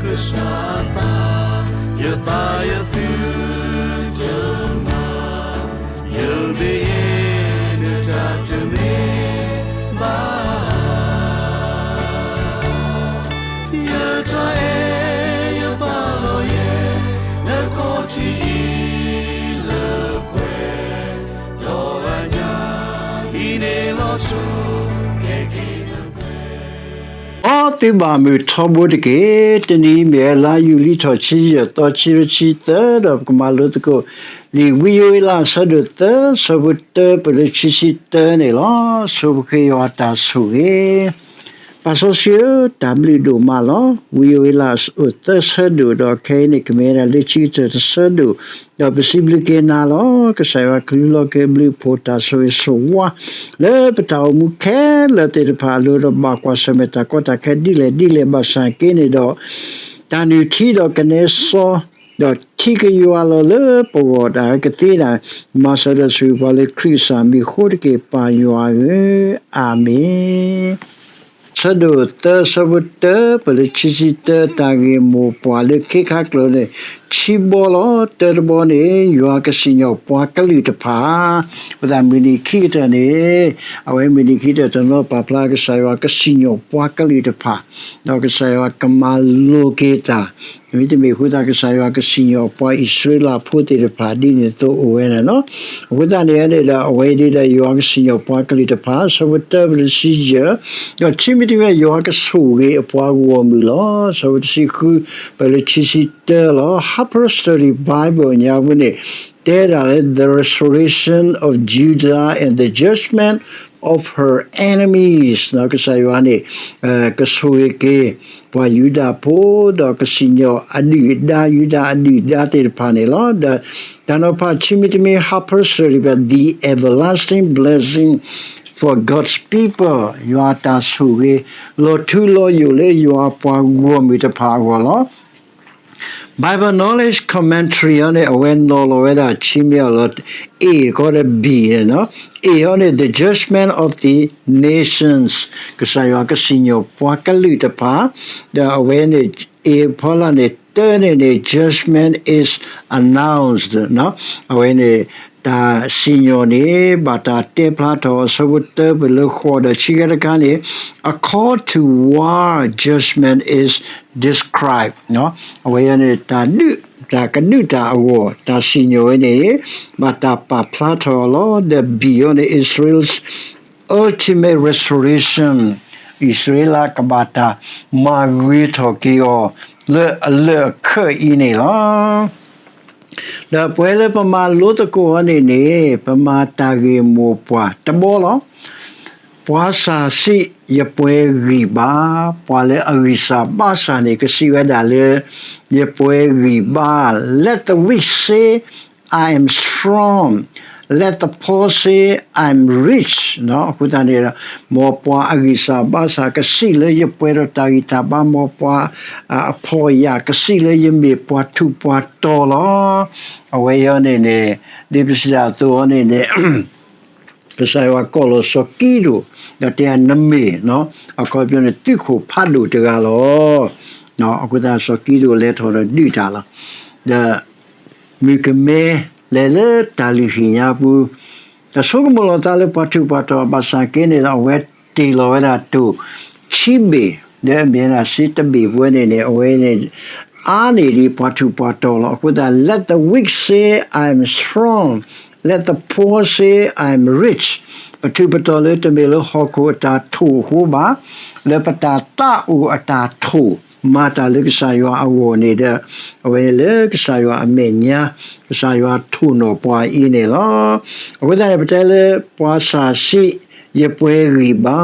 ကစၢ်အသး, ယသးယသုတမၤ, ယမ့ၢ်ယဲ နတၢ်တမ့ၢ်ဘၣ်. ယတၢ်အဲၣ်ယပာ်လီၤယဲ နခီၣ်ထံးအံၤလၢပှဲၤ, ဒီးအညၣ်အံၤန့ၣ်လီၤဆီ ကဲက့ၤနပှဲၤ မ်သုဘၣ်မုာ်ထီဘိတက့ၢ်. တနံၤအံၤမ့ၢ်ဝဲလါယူၤလံထီၣ် ခံဆံယဲၢ်သီ ခံကထိခံဆံသၢ ဒီးပကမၤလိသကိး လံာ်ဝံယိၤအ့လး အဆၢဒိၣ်သၢ အဆၢဖိတၢ ပၢၢ်လၢခံဆံတၢန့ၣ်လီၤ. ဆိပဃ့ယွၤတၢ်ဆိၣ်ဂ့ၤ ပၢ်စီဆှံဧၢ, တၢ်ဘျုးဒိၣ်မးလီၤ. ဝံယိၤအ့လး အဆၢဒိၣ်သၢဆၢဒိၣ် ဒီးခဲအံၤန့ၣ် ကမ့ၢ်ဝဲဒၣ်လၢခံကတၢၢ်တဆၢဒိၣ်, ဒီးပစံးဘျုးက့ၤနၤလီၤ. ကစၢ်ယွၤကလူလီၤက့ၤဘျုးဖှိၣ်တၢ်ဆိၣ်ဂ့ၤဆိၣ်ဝါ လၢပတၢ်အိၣ်မူခဲလၢာ်သ့ၣ်တဖၣ်အလိၤ ဒီးဘၣ်ကွၢ်ဆၢၣ်မဲာ်တၢ်ကီတၢ်ခဲဒ်လဲၣ်ဒ်လဲၣ်ဘၣ်ဆၣ်က့န့ၣ်ဒီး တၢ်နုၢ်ထံဒီးကနဲစီ ဒီးထံကယွၤလီၤလၢပဂီၢ်ဒၣ်ဝဲကသ့ဒၣ်, မၤစၢၤဒီးဆိၣ်ဂ့ၤပှၤလၢခရံာ်ကစၢ်မံၤအဃိတက့ၢ် ပၢ်ယွၤဧၢ, အၤမ့ၣ်. ဆၢဒိၣ်သၢ ဆၢဖိတၢ ပၢၢ်လၢခံဆံတၢ တၢ်ဂ့ၢ်မိၢ်ပှၢ်လၢခ့ခါကျိၤန့ၣ် ခံဘီလီၤ. တၢတဘီန့ၣ် ယွၤကစံၣ်ညီၣ်ပှၤကလုာ်တဖၣ်, အဃိသတးမုၢ်နံၤခံကတၢၢ်န့ၣ် အဝဲမုၢ်နံၤခံကတၢၢ်တနီၤပာ်ဖျါကစၢ်ယွၤကစံၣ်ညီၣ်ပှၤကလုာ်တဖၣ်, ဒီးကစၢ်ယွၤကမၤလိၤက့ၤတၢ် မ့တမ့ၢ်အဃိသတး ကစၢ်ယွၤကစံၣ်ညီၣ်ပှၤအံၣ်စရ့လးဖိသ့ၣ်တဖၣ်ဒ်န့ၣ်အသိးအိၣ်ဝဲန့ၣ်လီၤ. အဃိသတးန့ၣ်န့ၣ်ဒီး အဝဲဒၣ်ယွၤကစံၣ်ညီၣ်ပှၤကလုာ်တဖၣ်, ဆၢဖိတၢ ပၢၢ်လၢခံဆံယဲၢ်, ဒီးခံမံၤတမံၤ ယွၤကဆိၣ်ဂ့ၤအပှၤဂီၢ်မုၢ်လီၤ. ဆၢဖိတဆံဃု ပၢၢ်လၢခံဆံတၢလီၤ. Harper Study Bible ညါပူၤန့ၣ် တဲဒၣ်လၢ the restoration of Judah and the judgment of her enemies ကစၢ်ယွၤန့ၣ် ကဆိၣ်ဂ့ၤက့ၤ ပှၤယူဒၤဖိ ဒီးကစံၣ်ညီၣ်အဒုၣ်အဒါ ယူဒၤအဒုၣ်အဒါသ့ၣ်တဖၣ်န့ၣ်လီၤ. ဒီးတၢ်နီၤဖးခံမံၤတမံၤ Harper Study ဘၣ် the everlasting blessing for God's people ယွၤတၢ်ဆိၣ်ဂ့ၤ လီၤထူလီၤယိာ်လၢယွၤပှၤဂီၢ်မုၢ်တဖၣ်အဂီၢ်လီၤ. Bible Knowledge Commentary အံၤန့ၣ် အဝဲနီၤလီၤဝဲဒၣ်ခံမံၤအလီၢ် A ကီဒီး B န့ၣ်, A အံၤန့ၣ် the judgment of the nations ကစၢ်ယွၤကစံၣ်ညီၣ်ပှၤကလုာ်တဖၣ်, ဒီးအဝဲန့ၣ် A ဖီလာ်န့ၣ် တၢန့ၣ်န့ၣ် judgment is announced အဝဲန့ၣ် တၢ်စံၣ်ညီၣ်န့ၣ် ဘၣ်တၢ်တဲဖျါထီၣ် အဆၢဖိတၢ ပၢၢ်လၢဃိးဒီးခံခါတခါန့ၣ် a call to war judgment is described အဝဲန့ၣ် တၢ်ဒုး တၢ်ကဒုးတၢ်အဂီၢ် တၢ်စံၣ်ညီၣ်ဝဲန့ၣ် ဘၣ်တၢ်ပာ်ဖျါထီၣ်အီၤလီၤ. ဒီး B အံၤန့ၣ် Israel's ultimate restoration အံၣ်စရ့လးကဘၣ်တၢ်မၤဂ့ၤထီၣ်က့ၤအီၤ လၢအလၢာ်အခၢးအံၤန့ၣ်လီၤ. ဒီးပဝဲလၢပမၤလိသကိးအီၤန့ၣ်န့ၣ် ပမၤတၢ်ဂ့ၢ်မိၢ်ပှၢ်တဘီလီၤ. ပှၤစၢ်စံး ယပှဲၤဂံၢ်ဘါ, ပှၤလၢအဂံၢ်စၢ်ဘါစၢ်န့ၣ် ကစံးဝဲဒၣ်လၢ ယပှဲၤဂံၢ်ဘါ, let the weak say, I am strong, let the poor say, I am rich အဃိသတးန့ၣ်ဒီး မ်ပှၤအဂံၢ်စၢ်ဘါစၢ်ကစံးလၢယပှဲၤဒီးတၢ်ဂံၢ်တၢ်ဘါ, မ်ပှၤအဖှီၣ်အယာ်ကစံးလၢယမ့ၢ်ပှၤထူးပှၤတီၤလီၤ. အဝဲအံၤန့ၣ်န့ၣ် ဒ်ပစံးဒၣ်အသိးအံၤန့ၣ်န့ၣ် ကစၢ်ယွၤကိးလီၤစီၤကံးဒဧိၣ် ဒီးတဲနမ့ၢ် အခီပညီန့ၣ် သုးခိၣ်ဖးဒိၣ်တဂၤလီၤ. အဃိသတးစီၤကံးဒဧိၣ်လဲၤထီၣ်ဒီးဒုးတၢ်လီၤ. ဒီးမုၣ်ကမဲလဲၤလၢတၢ်လုၢ်ဟံၣ်ညါပူၤ အဆိကမိၣ်လီၤသးလၢပှၤထူးပှၤတီၤဘၣ်ဆၣ်က့န့ၣ်ဒီး အဝဲတ့ၢ်လီၤဝဲဒၣ်တိၢ်ခံဘ့ၣ် ဒီးအမ့ၢ်ဝဲဒၣ်စ့တဘ့ၣ်ပဝဲန့ၣ်န့ၣ် အဝဲန့ၣ် အါန့ၢ်ဒံးပှၤထူးပှၤတီၤလီၤ. အဃိသတး let the weak say I am strong, let the poor say I am rich ပထူးပတီၤလၢ တမ့ၢ်လၢဟီၣ်ခိၣ်အတၢ်ထိၣ်အဃိဘၣ်, လၢပတၢ်သးအိၣ်အတၢ်ထိၣ် မၤတၢ်လၢကစၢ်ယွၤအဂီၢ်န့ၣ်ဒီး အဝဲန့ၣ်လၢကစၢ်ယွၤအမဲာ်ညါ ကစၢ်ယွၤထိၣ်နီၣ်ပှၤအံၤန့ၣ်လီၤ. အဃိသတးန့ၣ် ပတဲလၢပှၤစၢ်စံး ယပှဲၤဂံၢ်ဘါ,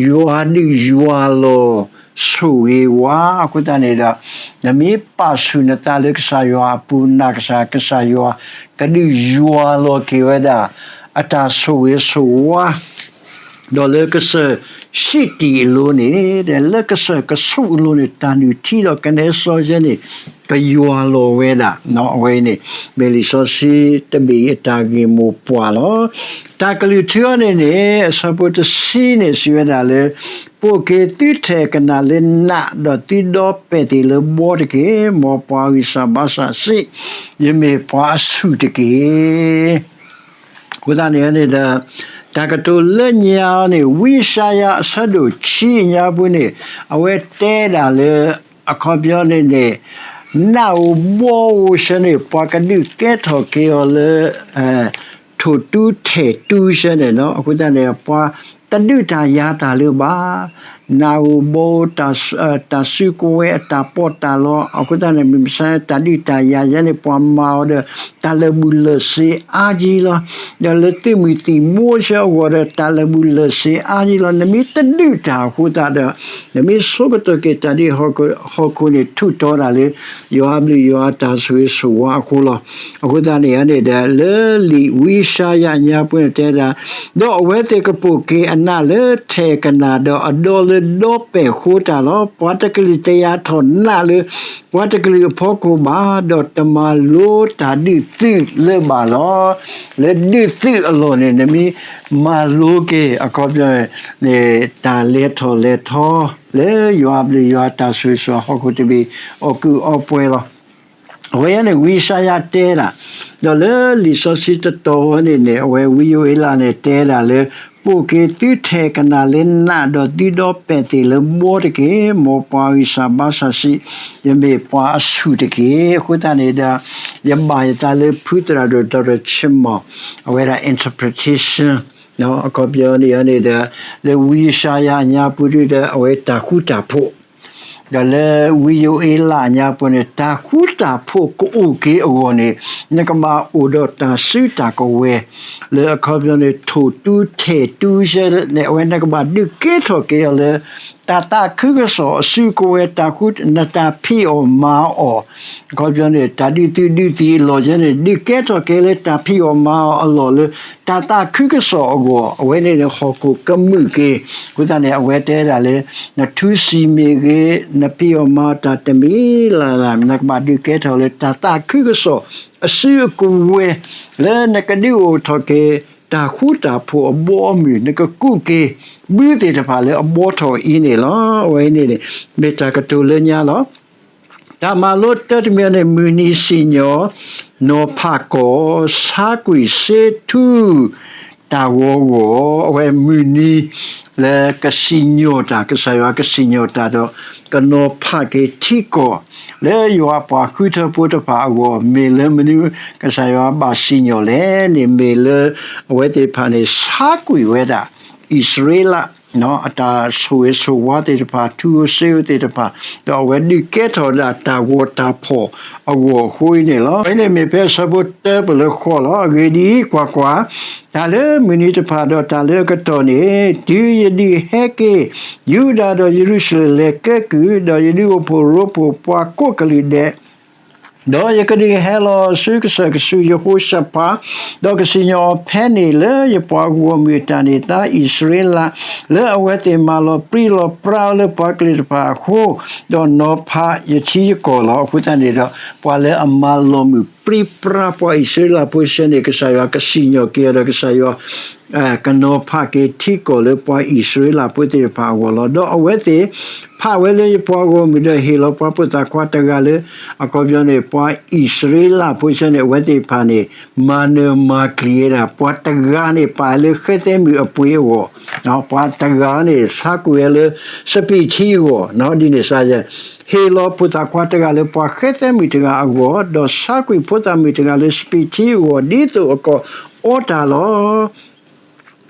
ယွၤဒုးယွၤလီၤ ဆိၣ်ဂ့ၤဝဲ, အဃိသတးန့ၣ်ဒီး နမ့ၢ်ပာ်ဆူၣ်နသးလၢကစၢ်ယွၤအပူၤ နာ်ကစၢ် ကစၢ်ယွၤ ကဒုးယွၤလီၤက့ၤဝဲဒၣ် အတၢ်ဆိၣ်ဂ့ၤဆိၣ်ဝါ ဒီးလၢကစၢၢ်ၡံးတံၣ်အလိၤန့ၣ်, လၢကစၢၢ်ကဆူးအလိၤန့ၣ် တၢ်နုၢ်ထံဒီးကနဲစီယဲန့ၣ် ကယွၤလီၤဝဲဒၣ်, အဝဲန့ၣ် မ့ၢ်လံာ်စီဆှံတဘ့ၣ်အံၤအတၢ်ဂ့ၢ်မိၢ်ပှၢ်လီၤ. တၢ်ကလုၢ်ထူအံၤန့ၣ်န့ၣ် အဆၢဖိတဆံန့ၣ် စံးဝဲဒၣ်လၢ ပိာ်က့ၤသုထဲးကနၣ်လၢနး, ဒီးသုဒီပဲာ်သ့ၣ်လၢဘီတက့ၢ်. မ်ပှၤဂံၢ်စၢ်ဘါစၢ်စံး, ယမ့ၢ်ပှၤအဆူၣ်တက့ၢ်. အဃိသတးန့ၣ်န့ၣ်ဒီး တၢ်ကတိၤလၢညါအံၤန့ၣ် ဝံယၡါယၤအဆၢဒိၣ်ခံအညါပူၤန့ၣ် အဝဲတဲဒၣ်လၢ အခီပညီန့ၣ်န့ၣ် နးဧိၤဘီဧိၤဆၢန့ၣ် ပှၤကဒုးကဲထီၣ်က့ၤအီၤလၢ ထိၣ်တူထဲးတူဆၢန့ၣ်လီၤ. အဃိသတးန့ၣ် ပှၤတဒုးတၢ်ယၤတၢ်လၢၤဘၣ်. နးဧိၤဘီဧိၤ တၢ်စုကဝဲၤအတၢ်ပီးတၢ်လီ အဃိသတးန့ၣ် မ့ၢ်မဆါတၢ်ဒုးတၢ်ယၤယဲန့ၣ် ပှၤမၤအီၤဒီး တၢ်လၢာ်ဘူၣ်လၢာ်စ့အါကံလီၤ. ဒီးလၢသုးမုၢ်သံၣ်ဘိဆၢအဂီၢ်ဒီး တၢ်လၢာ်ဘူၣ်လၢာ်စ့အါကံလီၤ. နမ့ၢ်တဒုးတၢ်အဃိသတးဒီး နမ့ၢ်ဆိကတီၢ်က့ၤတၢ်ဒ်ဟီၣ်ခိၣ်န့ၣ် ထုးထီတၢ်လၢ ယွၤအဘျုးယွၤအတၢ်ဆိၣ်ဂ့ၤဆိၣ်ဝါအဃိလီၤ. အဃိသတးန့ၣ်န့ၣ်ဒီး လၢလံာ်ဝံယၡါယၤညါပူၤန့ၣ်တဲဒၣ်, ဒီးအဝဲသ့ၣ်ကပိာ်က့ၤအနးလၢထဲးကနၣ် ဒီးအဒီလၢဒီပဲာ်ဃိတၢ်လီၤ. ပှၤတကလုာ်တယၤထီၣ်နးလၢ ပှၤတကလုာ်အဖီခိၣ်ဘၣ်, ဒီးတမၤလိတၢ်ဒုးသုးလၢၤဘၣ်လီၤ. လၢဒုးသုးအလီၢ်န့ၣ် နမ့ၢ်မၤလိက့ၤ အခီပညီန့ၣ် တၢ်လဲၤထီၣ်လဲၤထီ လၢယွၤအဘျုးယွၤအတၢ်ဆိၣ်ဂ့ၤဆိၣ်ဝါဟီၣ်ခိၣ်တဘ့ၣ် အီၣ်ကုၢ်အီပှဲၤလီၤ. အဝဲန့ၣ် ဝံယၡါယၤတဲဒၣ်, ဒီးလၢလံာ်စီဆှံတတီၤဝဲန့ၣ်န့ၣ် အဝဲဝံယိၤအ့လးန့ၣ်တဲဒၣ်လၢ ပိာ်က့ၤသုထဲးကနၣ်လၢနး ဒီးသုဒီပဲာ်သ့ၣ်လၢဘီတက့ၢ်. မ်ပှၤဂံၢ်စၢ်ဘါစၢ်စံး, ယမ့ၢ်ပှၤအဆူၣ်တက့ၢ်. အဃိသတးန့ၣ်ဒီး ယဘၣ်ယသးလၢဖုသရၣ်ဒိၣ် Doctor Chim Mao အဝဲဒၣ် interpretation အခီပညီန့ၣ်န့ၣ်ဒီး လၢဝံယၡါယၤအညါပူၤဒီး အဝဲတၢ်ဃူတၢ်ဖိး ဒီးလၢဝံယိၤအ့လးအညါပူၤန့ၣ် တၢ်ဃူတၢ်ဖိးကအိၣ်က့ၤအဂီၢ်န့ၣ် နကဘၣ်အိၣ်ဒီးတၢ်စုတၢ်ကဝဲၤ လၢအခီပညီန့ၣ် ထိၣ်တူထဲးတူဆၢန့ၣ် အဝဲနကဘၣ်ဒုးကဲထီၣ်က့ၤအီၤလၢ တၢ်သးခုကစီၣ်အစုကဝဲၤ တၢ်ဃူ နတၢ်ဖံးအီၣ်မၤအီၣ် အခီပညီန့ၣ် တၢ်ဒုးသုးဒုးသံၣ်အလီၢ်ယဲန့ၣ် ဒုးကဲထီၣ်က့ၤလၢတၢ်ဖံးအီၣ်မၤအီၣ်အလီၢ်လၢ တၢ်သးခုကစီၣ်အဂီၢ် အဝဲန့ၣ်န့ၣ် ဟီၣ်ခိၣ်ကမုာ်က့ၤ အဃိသတးန့ၣ် အဝဲတဲဒၣ်လၢ နထူစံာ်မ့ၢ်ဂ့ၤ နဖံးအီၣ်မၤအီၣ်တၢ်တမံၤလၢ်လၢ် နကဘၣ်ဒုးကဲထီၣ်လၢ တၢ်သးခုကစီၣ် အစုအကဝဲၤ လၢနကဒုးအိၣ်ထီၣ်က့ၤ တၢ်ဃူတၢ်ဖိးအဘီအမုၢ် နကကူးက့ၤ ဘုသ့ၣ်တဖၣ်လၢအဘီထီၣ်အံၤန့ၣ်လီၤ. အဝဲအံၤန့ၣ်န့ၣ် မ့ၢ်တၢ်ကတိၤလၢညါလီၤ. တၢ်မၤလိတၢတမံၤန့ၣ် မုၢ်နံၤစံၣ်ညီၣ် နီၤဖးကီၢ် ဆါကွံာ်စ့ထူ တၢ်ဂီၤဂီၢ် အဝဲမုၢ်နံၤ လၢကစံၣ်ညီၣ်တၢ် ကစၢ်ယွၤကစံၣ်ညီၣ်တၢ်ဒီး ကနီၤဖးက့ၤထံကီၢ် လၢယွၤအပှၤဃုထၢဖိတဖၣ်အဂီၢ် မ့ၢ်လၢမနုၤ ကစၢ်ယွၤဘၣ်စံၣ်ညီၣ်လဲၣ်န့ၣ် မ့ၢ်လၢအဝဲသ့ၣ်တဖၣ်န့ၣ် ဆါကွံာ်ဝဲဒၣ် အံၣ်စရ့လး အတၢ်ဆိၣ်ဂ့ၤဆိၣ်ဝါသ့ၣ်တဖၣ် ထူဧိၤစ့ဧိၤသ့ၣ်တဖၣ် ဒီးအဝဲဒုးကဲထီၣ်ဒၣ်တၢ်ဂီၤတၢ်ဖီၣ်အဂီၢ်အဃိအံၤန့ၣ်လီၤ. အဝဲန့ၣ်မ့ၢ်ဖဲအဆၢဖိတၢပလၢဃီလီၤ. အဂ့ၢ်ဒ်အံၤ, ကွၢ်ကွၢ်, တၢ်လၢမုၢ်နံၤတဖၣ်ဒီးတၢ်လၢအကတီၢ်န့ၣ်, တုၤယဒုးဟဲက့ၤ ယူဒၤဒီးယရူၤၡလ့ၣ်လဲၤကဲကုၢ်, ဒီးယဒုးအိၣ်ဖှိၣ်ရိဖှိၣ်ပှၤကိးကလုာ်ဒဲး ဒီးယကဒုးဟဲလီၤဆူကစၢၢ်ကဆူးယဟိၤၡဖး, ဒီးကစံၣ်ညီၣ်အီၤဖဲန့ၣ်လၢယပှၤဂီၢ်မုၢ်အတၢ်န့ၢ်သါအံၣ်စရ့လး, လၢအဝဲသ့ၣ်မၤလီၤပြံလီၤပြါအီၤလၢပှၤကလုာ်တဖၣ်အဃိ, ဒီးနီၤဖးယထံယကီၢ်လီၤ. အဃိသတးန့ၣ်ဒီး ပှၤလၢအမၤလီၤမုၢ်ပြံပြါပှၤအံၣ်စရ့လးဖိဆၢန့ၣ် ကစၢ်ယွၤကစံၣ်ညီၣ်က့ၤအီၤဒီးကစၢ်ယွၤ ကနီၤဖးက့ၤထံကီၢ်လၢပှၤအံၣ်စရ့လးဖိသ့ၣ်တဖၣ်အဂီၢ်လီၤ. ဒီးအဝဲသ့ၣ်ဖးဝဲလၢယပှၤဂီၢ်မုၢ်ဒီးဟ့ၣ်လီၤပှၤဖိသၣ်ခွါတဂၤလၢ အခီပညီန့ၣ် ပှၤအံၣ်စရ့လးဖိဆၢန့ၣ် အဝဲသ့ၣ်တဖၣ်န့ၣ် မၤနၢၤမၤကျံၤဝဲဒၣ် ပှၤတဂၤန့ၣ် ပာ်လၢဃဲသဲမုၣ်အပှ့ၤအဂီၢ်, ပှၤတဂၤန့ၣ် ဆါကွံာ်ဝဲလၢစပံးထံအဂီၢ်, ဒ်န့ၣ်စ့ၢ် ဟ့ၣ်လီၤဖိသၣ်ခွါတဂၤလၢပှၤဃဲသဲမုၣ်တဂၤအဂီၢ်, ဒီးဆါကွံာ်ဖိသၣ်မုၣ်တဂၤလၢစပံးထံအဂီၢ် ဒ်သိးအကအိးတၢ်လီၤ.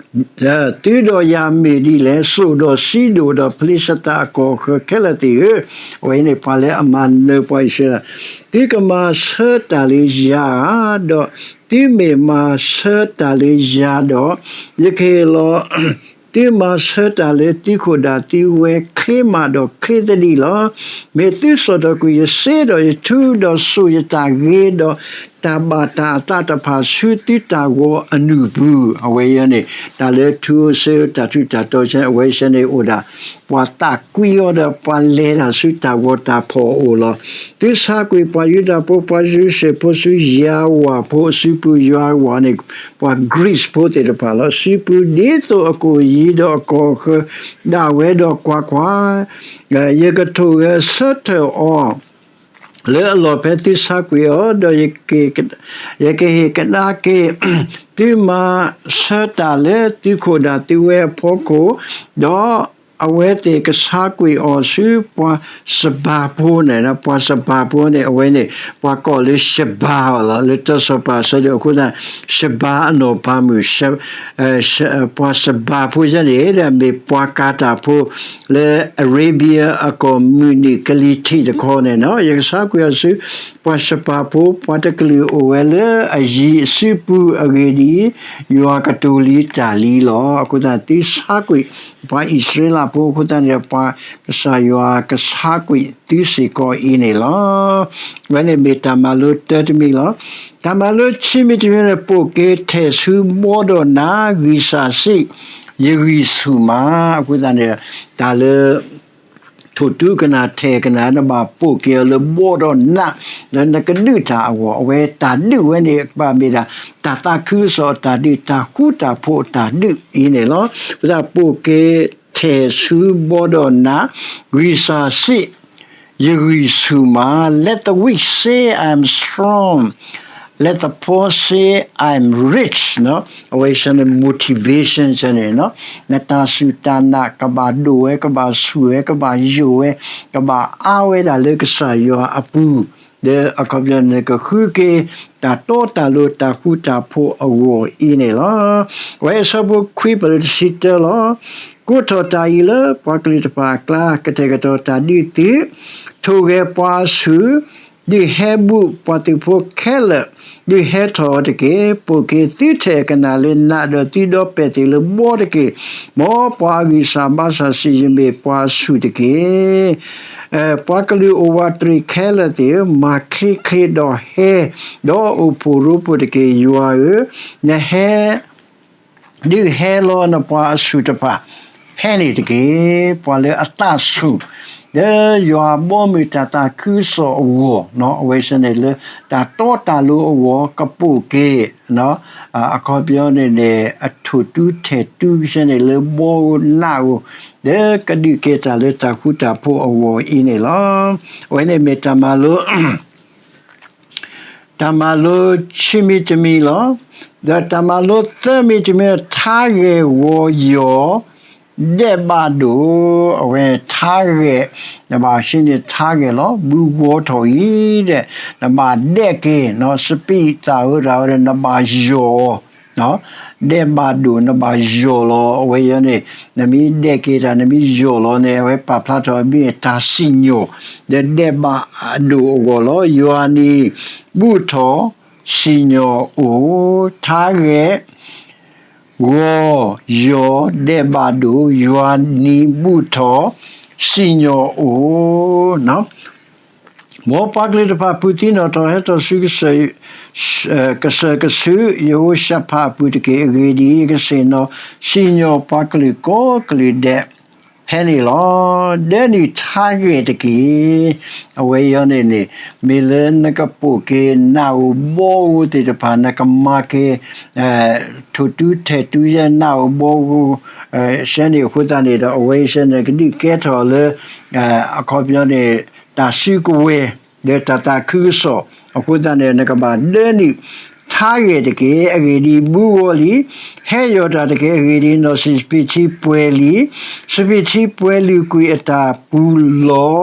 သုဒီးယၤမ့ၢ်ဒ်လဲၣ်, စိၣ်ဒီးစံဒိၣ်ဒီးဖလ့ၡသးအကီၢ်အဃၢၤခဲလၢာ်သ့ၣ်ဧၢ, အဝဲန့ၣ်ပှၤလၢအမၤနၢၤပှၤအံၣ်စရ့လး, သုကမၤဆၢတၢ်လၢယၤဧါ, ဒီးသုမ့ၢ်မၤဆၢတၢ်လၢယၤဒီး, ယကဟ့ၣ်လီၤ သုမၤဆၢတၢ်လၢသုးခိၣ်ဒၣ်သုဝဲချ့မးဒီးချ့သဒံးလီၤ. မ့ၢ်သုစိာ်ထီၣ်ကွံာ်ယစ့ဒီးယထူဒီးစိာ်ယတၢ်ဂ့ၤဒီး တၢ်ဘၣ်တၢ်အသးတဖၣ်ဆူသုတၢ်ဂီၤအနုာ်ပူၤ, အဝဲအံၤန့ၣ် တၢ်လၢထူဧိၤစ့ဧိၤတၢ်ထူးတၢ်တီၤဆဲန့ၣ် အဝဲဆဲန့ၣ်အိၣ်ဒၣ် ပှၤသးကွံအီၤဒီးပှၤလဲၤတၢ်ဆူတၢ်ဂီၤတၢ်ဖီၣ်အအိၣ်လီၤ. သုဆါကွံာ်ပှၤယူဒၤဖိ ပှၤယရူၤၡလ့ၣ်ဖိဆူယၤဝၤဖိအစုပူၤ, ယၤဝၤန့ၣ် ပှၤ Greece ဖိသ့ၣ်တဖၣ်လီၤ. စုပူၤဒ်သိးအကိၣ်ယံၤဒီးအကီၢ်ဃၢၤဒၣ်ဝဲဒီးကွၢ်ကွၢ်, ယကထိၣ်ဂဲၤဆၢထၢၣ်အီၤ လၢအလီၢ်ဖဲသုဆါကွံာ်အီၤ, ဒီးယကဟ့ၣ်ကဒါက့ၤ သုမၤဆၢတၢ်လၢသုခိၣ်ဒၣ်သုဝဲအဖီခိၣ်, ဒီးအဝဲသ့ၣ်ကဆါကွံာ်အီၤဆူပှၤစပၤဖိန့ၣ်, ပှၤစပၤဖိန့ၣ် အဝဲန့ၣ် ပှၤကိးလၢ Sheba လီၤ. လၢတၢ်စီၤပၤအဆၢဒိၣ်အဃိသတး Sheba အနီၢ်ပၤမုၣ် ပှၤစပၤဖိယဲန့ၣ် မ့ၢ်ပှၤကၤတၢ်ဖိ လၢ Arabia အကီၢ်မုၢ်နုာ်ကလံၤထံးတခီန့ၣ်လီၤ. ယကဆါကွံာ်အီၤဆူ ပှၤစပၤဖိ ပှၤတကလုာ်အိၣ်ဝဲလၢအယံၤအစုပူၤအဂ့ၢ်ဒ်အံၤ, ယွၤကတိၤလံတၢ်လံလီၤ. အဃိသတး သုဆါကွံာ် ပှၤအံၣ်စရ့လးဖိအဃိသတးန့ၣ် ပှၤကစၢ်ယွၤကဆါကွံာ်သုစ့ၢ်ကီးအံၤန့ၣ်လီၤ. အဝဲန့ၣ်မ့ၢ်တၢ်မၤလိတၢတမံၤလီၤ. တၢ်မၤလိခံမံၤတမံၤန့ၣ် ပိာ်က့ၤထဲၣ်ဆူဘီဒီးနး ဂံၢ်စၢ်စံး ယဂံၢ်ဆူၣ်မး, အဃိသတးန့ၣ် တၢ်လၢ ထိၣ်တူကနၣ်ထဲၣ်ကနၣ် နဘၣ်ပိာ်က့ၤအီၤလၢဘီဒီးနး လၢနကဒုးတၢ်အဂီၢ်, အဝဲတၢ်ဒုးဝဲန့ၣ် ကဘၣ်မ့ၢ်ဒၣ် တၢ်သးခုကစီၣ်အတၢ်ဒုး တၢ်ဃူတၢ်ဖိးအတၢ်ဒုးအံၤန့ၣ်လီၤ. အဃိသတး ပိာ်က့ၤထဲၣ်ဆူဘီဒီးနး ဂံၢ်စၢ်စံး ယဂံၢ်ဆူၣ်မး, let the weak say, I am strong, let the poor say, I am rich အဝဲဆဲန့ၣ် motivation ဆဲန့ၣ် နတၢ်စူၢ်တၢ်နာ်ကဘၣ်ဒိၣ်ဝဲ ကဘၣ်ဆူၣ်ဝဲ ကဘၣ်ယိာ်ဝဲ ကဘၣ်အါဝဲဒၣ်လၢကစၢ်ယွၤအပူၤ, ဒီးအခီပညီန့ၣ် ကဃုက့ၤတၢ်တီတၢ်လိၤ တၢ်ဃူတၢ်ဖိးအဂီၢ်အံၤန့ၣ်လီၤ. အဝဲအဆၢဖိခွံ ပှဲၤလၢတဆံတၢလီၤ. ကိးထီၣ်တၢ်အံၤလၢပှၤကလုာ်တဖၣ်အကျါ, ကတဲာ်ကတီၤတၢ်ဒုးသု, ထိၣ်ဂဲၤပှၤအဆူၣ်, ဒုးဟဲဘူးပှၤသုးဖိခဲလၢာ်, ဒုးဟဲထီၣ်အီၤတက့ၢ်. ပိာ်က့ၤသုထဲၣ်ကနၣ်လၢနးဒီးသုဒီပဲာ်သ့ၣ်လၢဘီတက့ၢ်. မ်ပှၤအဂံၢ်စၢ်ဘါစၢ်စံး ယမ့ၢ်ပှၤအဆူၣ်တက့ၢ်. ပှၤကလုာ်အိၣ်ဝးတရံးခဲလၢာ်သ့ၣ်ဧၢ, မၤချ့ချ့ဒီးဟဲ, ဒီးအိၣ်ဖှိၣ်ရိဖှိၣ်တက့ၢ်. ယွၤဧၢ, နဟဲ ဒုးဟဲလီၤနပှၤအဆူၣ်တဖၣ် ဖဲန့ၣ်တက့ၢ်. ပှၤလၢအသးဆူၣ် လၢယွၤဘီမုၢ်တၢ်သးခုကစီၣ်အဂီၢ်, အဝဲဆဲန့ၣ်လၢတၢ်တီတၢ်လိၤအဂီၢ် ကပိာ်က့ၤ အခီပညီန့ၣ်န့ၣ် အထိၣ်တူထဲၣ်တူဆဲန့ၣ်လၢဘီဧိၤနးဧိၤ, လၢကဒုးကဲတၢ်လၢတၢ်ဃူတၢ်ဖိးအဂီၢ်အံၤန့ၣ်လီၤ. အဝဲန့ၣ်မ့ၢ်တၢ်မၤလိ တၢ်မၤလိခံမံၤတမံၤလီၤ. ဒီးတၢ်မၤလိသၢမံၤတမံၤ ထါဂဲၤဂီၤယီၤ ဒဲးဘးဒိၣ်, အဝဲထါဂဲၤ နဘၣ်ဟံးန့ၢ်ထါဂဲၤလီၤ ဘုဂီၤထီၣ်အံၤဒီး နဘၣ်ဒဲးက့ၤ စပံးသၣ်ဧိၤတၢ်ဧိၤဒီး နဘၣ်ယီၤ ဒဲးဘးဒိၣ် နဘၣ်ယီၤလီၤ. အဝဲအံၤန့ၣ် နမ့ၢ်ဒဲးက့ၤတၢ် နမ့ၢ်ယီၤလီၤန့ၣ် အဝဲပာ်ဖျါထီၣ်အမ့ၢ်တၢ်စံၣ်ညီၣ် ဒီးဒဲးဘးအဒိၣ်အဂီၢ်လီၤ. ယွၤနံၤဘူၣ်ထီၣ် စံၣ်ညီၣ်အိၣ်, ထါဂဲၤ ဂီၤ ယီၤ ဒဲးဘးဒိၣ်, ယွၤနံၤဘူၣ်ထီၣ် စံၣ်ညီၣ်အိၣ် မ်ပှၤကလုာ်တဖၣ် ဖုးသံနီၣ်ထီၣ်ဟဲထီၣ်ဆူ ကစၢၢ်ကဆူး ယဟိၤၡဖးအပူၤတက့ၢ်. အဂ့ၢ်ဒ်အံၤ, ယကဆ့ၣ်နီၤ စံၣ်ညီၣ်ပှၤကလုာ်ကိးကလုာ်ဒဲး ဖဲန့ၣ်လီၤ. ဒဲးနုာ်ထါဂဲၤတက့ၢ်. အဝဲအံၤန့ၣ်န့ၣ် မ့ၢ်လၢနကပိာ်က့ၤနးဧိၤဘီဧိၤသ့ၣ်တဖၣ် နကမၤက့ၤ ထိၣ်တူထဲၣ်တူယဲနးဧိၤဘီဧိၤ ဆဲန့ၣ်အဃိသတးန့ၣ်ဒီး အဝဲအံၤဆဲန့ၣ် ကဒုးကဲထီၣ်လၢ အခီပညီန့ၣ် တၢ်စုကဝဲၤ ဒီးတၢ်သးခုကစီၣ် အဃိသတးန့ၣ် နကဘၣ်ဒဲးနုာ်ထါဂဲၤတက့ၢ်. အဂ့ၢ်ဒ်အံၤ, ဘုဂီၤလံ, ဟဲယီၤတၢ်တက့ၢ်. အဂ့ၢ်ဒ်အံၤ, နီၢ်ဆံးစပံးထံပှဲၤလံ, စပံးထံပှဲၤလုာ်ကွံာ်အတၢ်ပူၤလီၤ.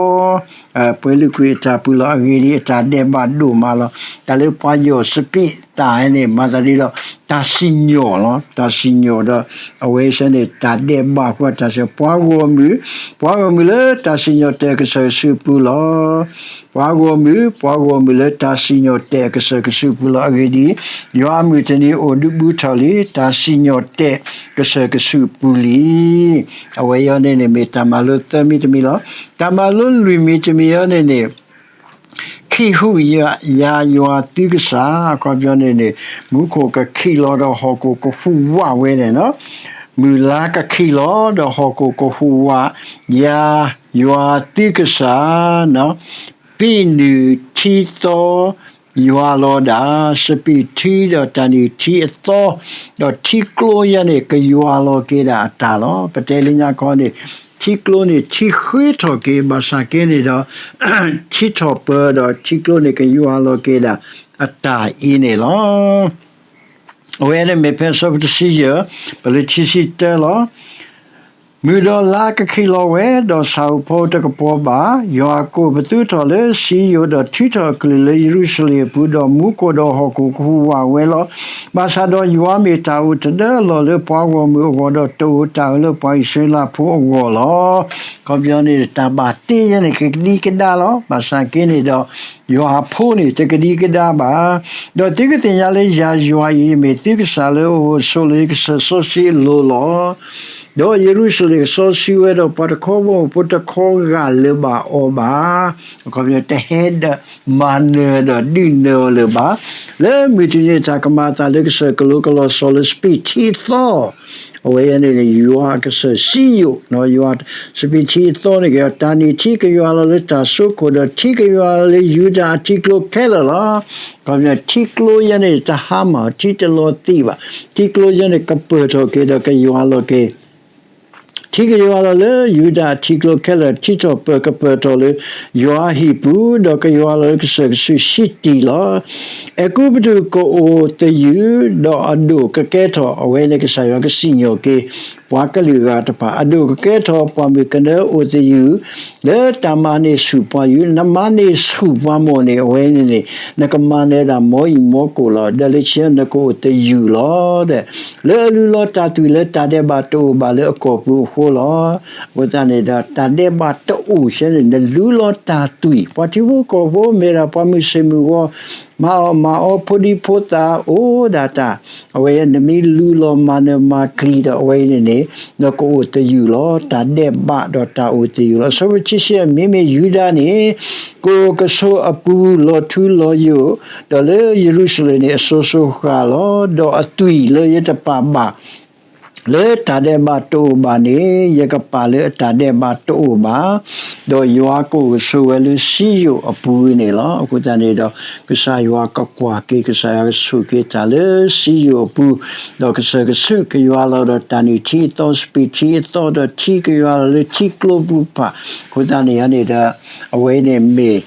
ပှဲၤလုာ်ကွံာ်အတၢ်ပူၤလီၤ. အဂ့ၢ်ဒ်အံၤ, အတၢ်ဒဲးဘးဒိၣ်မးလီၤ. တၢ်လၢပှၤယီၤစပံးသၣ်န့ၣ် မၤသးဒ်ဒီး တၢ်စံၣ်ညီၣ်လီၤ. တၢ်စံၣ်ညီၣ်ဒီး အဝဲဆဲန့ၣ် တၢ်ဒဲးဘးအဃိ တၢ်စံၣ်ညီၣ် ပှၤဂီၢ်မုၢ်, ပှၤဂီၢ်မုၢ်လၢတၢ်စံၣ်ညီၣ်တဲာ်ကစၢၢ်ကဆူးပူၤလီၤ. ပှၤဂီၢ်မုၢ်, ပှၤဂီၢ်မုၢ်လၢတၢ်စံၣ်ညီၣ်တဲာ်ကစၢၢ်ကဆူးပူၤလီၤ. အဂ့ၢ်ဒ်အံၤ, ယွၤအမုၢ်တနံၤအိၣ်ဒုးဘူးထီၣ်လံ တၢ်စံၣ်ညီၣ်တဲာ်ကစၢၢ်ကဆူးပူၤလံ. အဝဲအံၤန့ၣ်န့ၣ် မ့ၢ်တၢ်မၤလိသၢမံၤတမံၤလီၤ. တၢ်မၤလိလွံၢ်မံၤတမံၤအံၤန့ၣ်န့ၣ် ခံဟူးယၤယွၤသုကစၢ်, အခီပညီန့ၣ်န့ၣ် မူခိၣ်ကခံးလီၤဒီးဟီၣ်ခိၣ်ကဟူးဝးဝဲန့ၣ်လီၤ. မုၢ်လါကခံးလီၤဒီးဟီၣ်ခိၣ်ကဟူးဝး ယၤယွၤသုကစၢ်, ပ့ၣ်နုာ်ထံသီယွၤလီၤဒၣ်, စပံးထံဒီးတၢ်နုာ်ထံအသီ, ဒီးထံကျိယဲန့ၣ် ကယွၤလီၤက့ၤဒၣ်အတၢ်လီၤ. ပတဲလၢညါခီန့ၣ် ထံကျိန့ၣ်ထံဃ့ထီၣ်က့ၤ, ဘၣ်ဆၣ်က့န့ၣ်ဒီး ထံထီၣ်ပၢၤဒီးထံကျိန့ၣ် ကယွၤလီၤက့ၤဒၣ်အတၢ်အံၤန့ၣ်လီၤ. အဝဲန့ၣ်မ့ၢ်ဖဲအဆၢဖိတဆံယဲၢ် ပလၢခံဆံတၢလီၤ. မုၢ်ဒီးလါကခံးလီၤဝဲ, ဒီးဆၣ်ဧိၤဖီဧိၤတကပီၤဘၣ်. ယွၤအကိၣ်ပသူထီၣ်လၢစံယိၣ်, ဒီးထုးထီၣ်အကလုၢ်လၢယရူၤၡလ့ၣ်အပူၤ, ဒီးမူခိၣ်ဒီးဟီၣ်ခိၣ်ကဟူးဝးဝဲလီၤ. ဘၣ်ဆၣ်ဒီးယွၤမ့ၢ်တၢ်အိၣ်တဒၢအလီၢ်လၢပှၤဂီၢ်မုၢ်အဂီၢ်, ဒီးတအိၣ်တၢ်အၢလၢပှၤအံၣ်စရ့လးဖိအဂီၢ်လီၤ. အခီပညီန့ၣ် တၢ်ဘၣ်တ့ယဲန့ၣ် ကကဒံကဒါလီၤ. ဘၣ်ဆၣ်က့န့ၣ်ဒီး ယွၤအဖိန့ၣ် တကဒံကဒါဘၣ်. ဒီးသုကသ့ၣ်ညါလၢယၤယွၤအံၤ မ့ၢ်သုကစၢ်လၢအအိၣ်ဆိးလၢယကစၢၢ်စီဆှံအလိၤလီၤ. ဒီးယရူၤၡလ့ၣ်စီဆှံဝဲဒီးပှၤတခီဘီမုၢ်ဖိတခီဂာ်လၢၤဘၣ်အီၤဘၣ်. အခီပညီ တဟဲဒီးမၤနၢၤဒီးဒုးနၢၤအီၤလၢၤဘၣ်. လၢမုၢ်တနံၤတၢ်ကမၤအသးလၢကစၢၢ်ကလိကလီၤစီၤလၢစပံးထံအသီ အဝဲန့ၣ်န့ၣ် ယွၤကစၢၢ်စံယိၣ်, ယွၤစပံးထံအသီန့ၣ်က့ၤ တၢ်နုာ်ထံကယွၤလီၤလၢတၢ်စိခိၣ်, ဒီးထံကယွၤလီၤလၢယူဒၤအထံကျိခဲလၢာ်လီၤ. အခီပညီ ထံကျိယဲန့ၣ် တဟါမၢ်, ထံတလီၤသံးဘၣ်. ထံကျိယဲန့ၣ် ကပၢၢ်ထီၣ်က့ၤဒီးကယွၤလီၤက့ၤ ထံကယွၤလီၤလၢယူဒၤအထံကျိခဲလၢာ်, ထံထီၣ်ပၢၢ်ကပၢၢ်ထီၣ်လၢယွၤအဟံၣ်ပူၤ, ဒီးကယွၤလီၤလၢကစၢၢ်ကဆူးရှံတံၢ်လီၤ. အဲၤကူပတူးကအိၣ်သယုၢ်, ဒီးအဒိၣ်ကကဲထီၣ်, အဝဲန့ၣ်ကစၢ်ယွၤကစံၣ်ညီၣ်က့ၤ ပှၤကလုာ်ဂၤတဖၣ်, အဒိၣ်ကကဲထီၣ်ပှၤမုၣ်ကနၢအိၣ်သယုၢ်, လၢတၢ်မၤန့ၢ်ဆူၣ်ပှၤယူၢ်, နမၤန့ၢ်ဆူၣ်ပှၤမိၢ်န့ၣ် အဝဲန့ၣ်န့ၣ် နကမၤနၢၤဒၣ်မ်အံၤမ်ကအိၣ်လီၤ. ဒီးလၢခံနကအိၣ်သယုၢ်လီၤ. ဒီး လၢအလုၢ်လီၤတၢ်သွံၣ်လၢတၢ်ဒဲးဘးတအိၣ်ဘၣ်လၢအကီၢ်ပူၤအဃိလီၤ. အဃိသတးန့ၣ်ဒီး တၢ်ဒဲးဘးတအိၣ်ဆဲန့ၣ် နလုၢ်လီၤတၢ်သွံၣ်, ပှၤထံဖိကီၢ်ဖိမ့ၢ်ဒၣ်ပှၤမုၢ်ဆ့ၣ်မုၢ်ဂီၤ, မၤအီၣ်မၤအီဖိဒံဖိသၣ်အိၣ်ဒၣ်တၢ်, အဝဲနမ့ၢ်လုၢ်လီၤမၤနၢၤမၤကျံၤဒီး အဝဲအံၤန့ၣ်န့ၣ် နကအိၣ်သယုၢ်လီၤ. တၢ်ဒဲးဘးဒီးတၢ်အိၣ်သယုၢ်လီၤ. အဆၢဖိခံဆံ မ့မ့ၢ်ယူဒၤန့ၣ် ကအိၣ်ကဆိးအပူၤလီၤထူလီၤယိာ်, ဒီးလၢယရူၤၡလ့ၣ်န့ၣ် အစိၤစိၤဃၣ်လီၤ. ဒီးအသွံၣ်လၢယတပာ်ဘၣ် လၢတၢ်ဒဲးဘးတအိၣ်ဘၣ်န့ၣ် ယကပာ်လၢအတၢ်ဒဲးဘးတအိၣ်ဘၣ်, ဒီးယွၤကအိၣ်ကဆိးဝဲလၢစံယိၣ်အပူၤန့ၣ်လီၤ. အဃိသတးန့ၣ်ဒီး ကစၢ်ယွၤကကွၢ်က့ၤ, ကစၢ်ယွၤကဆိၣ်က့ၤတၢ်လၢစံယိၣ်အပူၤ, ဒီးကစၢၢ်ကဆူးကယွၤလီၤဒီးတၢ်နုာ်ထံအသီ, စပံးထံအသီ, ဒီးထံကယွၤလီၤလၢထံကျိပူၤတဖၣ်. အဃိသတးန့ၣ်န့ၣ်ဒီး အဝဲန့ၣ်မ့ၢ်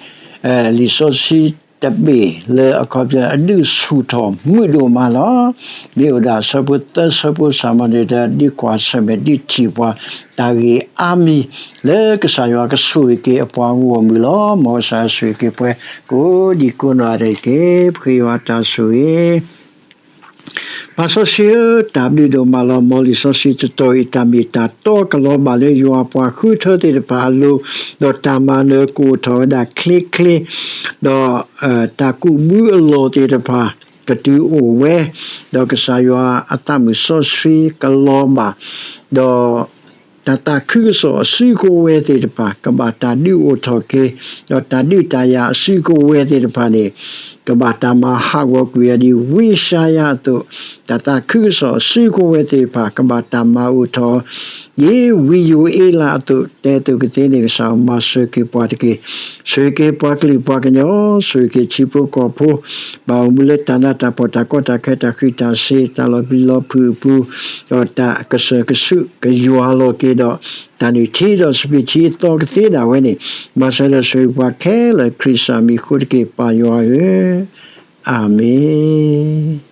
လံာ်စီဆှံတဘ့ၣ်လၢအခီပညီ အဒုးဆူၣ်ထီၣ်မုာ်ဒိၣ်မးလီၤ. မ့ၢ်အိၣ်ဒၣ်အဆၢဖိသၢဆၢဖိစှၤမးန့ၣ်ဒီး ဒုးကွၢ်ဆၢၣ်မဲာ်ဒုးထံၣ်ပှၤ တၢ်ဂ့ၢ်အါမံၤ လၢကစၢ်ယွၤကဆိၣ်ဂ့ၤက့ၤအပှၤဂီၢ်မုၢ်လီၤ. မ်ကစၢ်ယွၤဆိၣ်ဂ့ၤက့ၤပှၤ ကိးဒံကိးနီၢ်ဂၤဒဲးတက့ၢ်. ပဃ့ယွၤတၢ်ဆိၣ်ဂ့ၤ ပၢ်စီဆှံဧၢ, တၢ်ဘျုးဒိၣ်မးလီၤ. မ်လံာ်စီဆှံတတီၤအံၤ တၢ်မ့ၢ်တၢ်တီကလီၤဘၣ်လၢယွၤပှၤဃုထၢသ့ၣ်တဖၣ်အလိၤ, ဒီးတၢ်မၤနၢၤကအိၣ်ထီၣ်ဝဲဒၣ်ချ့ချ့, ဒီး တၢ်ကူးဘုအလီၢ်သ့ၣ်တဖၣ် ကတုၤအိၣ်ဝဲ, ဒီးကစၢ်ယွၤအသးမုၣ်စီဆှံကလီၤဘၣ်, ဒီး တၢ်သးခုကစီၣ်အစုကဝဲၤသ့ၣ်တဖၣ် ကဘၣ်တၢ်ဒုးအိၣ်ထီၣ်က့ၤ, ဒီးတၢ်ဒုးတၢ်ယၤအစုကဝဲၤသ့ၣ်တဖၣ်န့ၣ် ကဘၣ်တၢ်မၤဟးဂီၤကွံာ်အီၤဒ်ဝံယၡါယၤအသိး, တၢ်သးခုကစီၣ်အစုကဝဲၤသ့ၣ်တဖၣ် ကဘၣ်တၢ်မၤအိၣ်ထီၣ် ဒ်ဝံယိၤအ့လးအသိး, တဲအသိးကသ့န့ၣ် ကစၢ်မၤစၢၤက့ၤပှၤတက့ၢ်. ဆိၣ်ဂ့ၤက့ၤပှၤကလုာ်ပှၤကညီ, ဆိၣ်ဂ့ၤက့ၤထံဖိကီၢ်ဖိ, ဘၣ်အိၣ်မူလၢတၢ်နးတၢ်ဖှီၣ် တၢ်ကီတၢ်ခဲ တၢ်ဃံးတၢ်စ့ၤ တၢ်လီၤပျံၤလီၤဖုးအပူၤ, ဒီးတၢ်ကစၢၢ်ကဆူးကယွၤလီၤက့ၤဒီး တၢ်နုၢ်ထံဒီးစပံးထံအသီကသ့ဒၣ်ဝဲန့ၣ်, မၤစၢၤဒီးဆိၣ်ဂ့ၤပှၤခဲလၢာ် ခရံာ်စၢ်မံၤအဃိတက့ၢ် ပၢ်ယွၤဧၢ, အၤမ့ၣ်.